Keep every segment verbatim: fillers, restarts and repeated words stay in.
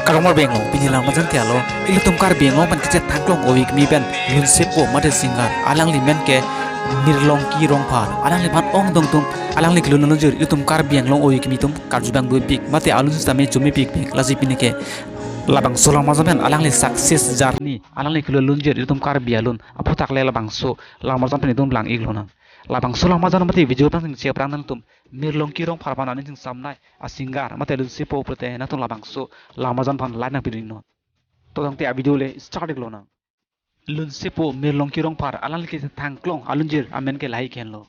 Arong marbeng lo, pini lam majan ke alo, ilitum Karbi Anglong pen kachethan klong ove kimi pen lunsepo mate singer, alangli men ke Mirlongki Rongphar, alangliphan ongdung atum, alangli kelun alunjir ilitum Karbi Anglong ove kimi atum karju abang dopik, mate alun sitame chomepikpik, lasi pini ke labangso lam majan pen alangli success journey, alangli kelun alunjir ilitum Karbi alun aphuthak le labangso lam majan pen itum lang-ik lonang. Labangso lam majan mate video pen chingsi aphrang nangtum Mirlongki Rongphar aphan aning chingsamnai a singer mate lunsepo pulote nangtum labangso lam majan aphan like nangpidun iknon. To tangte a video le start ik lonang. Lunsepo Mirlongki Rongphar, alangli kachethan klong alunjir amen ke lahei henlo.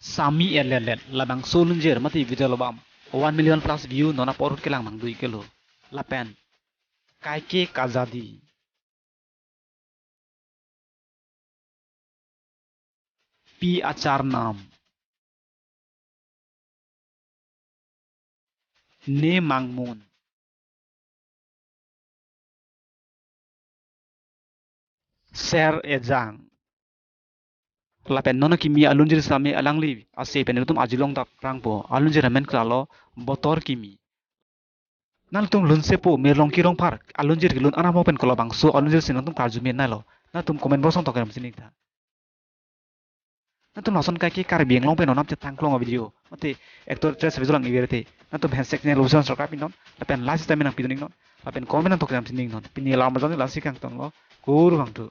Sami Erletlet, labangso alunjir mate video album one million plus view non apor ahut kelang abang do-ik lo. Lapen Kaike Kajadi, Pi Acharnam, Ne Mangmun, Ser Ejang. Lapen non akimi alunjir sitame alangli ase pen ilitum arjulong dak prangpo, alunjir amen ke alo Botor Kimi. Nangtum lunsepo Mirlongki Rongphar alunjir kelun anamo pen ko labangso alunjir si nangtum karju menailo. Nangtum comment box along tok kedam sining tha. Nangtum lason kaike Karbi Anglong pen non apchethan klong a video mate actor actress video lang-ik ave te, nangtum handshake channel lo subscribe iknon, lapen like sitame nangpidun iknon, lapen comment nangtok kedam sining non. Pini lam majan lasi kangton lo, kurvangthu.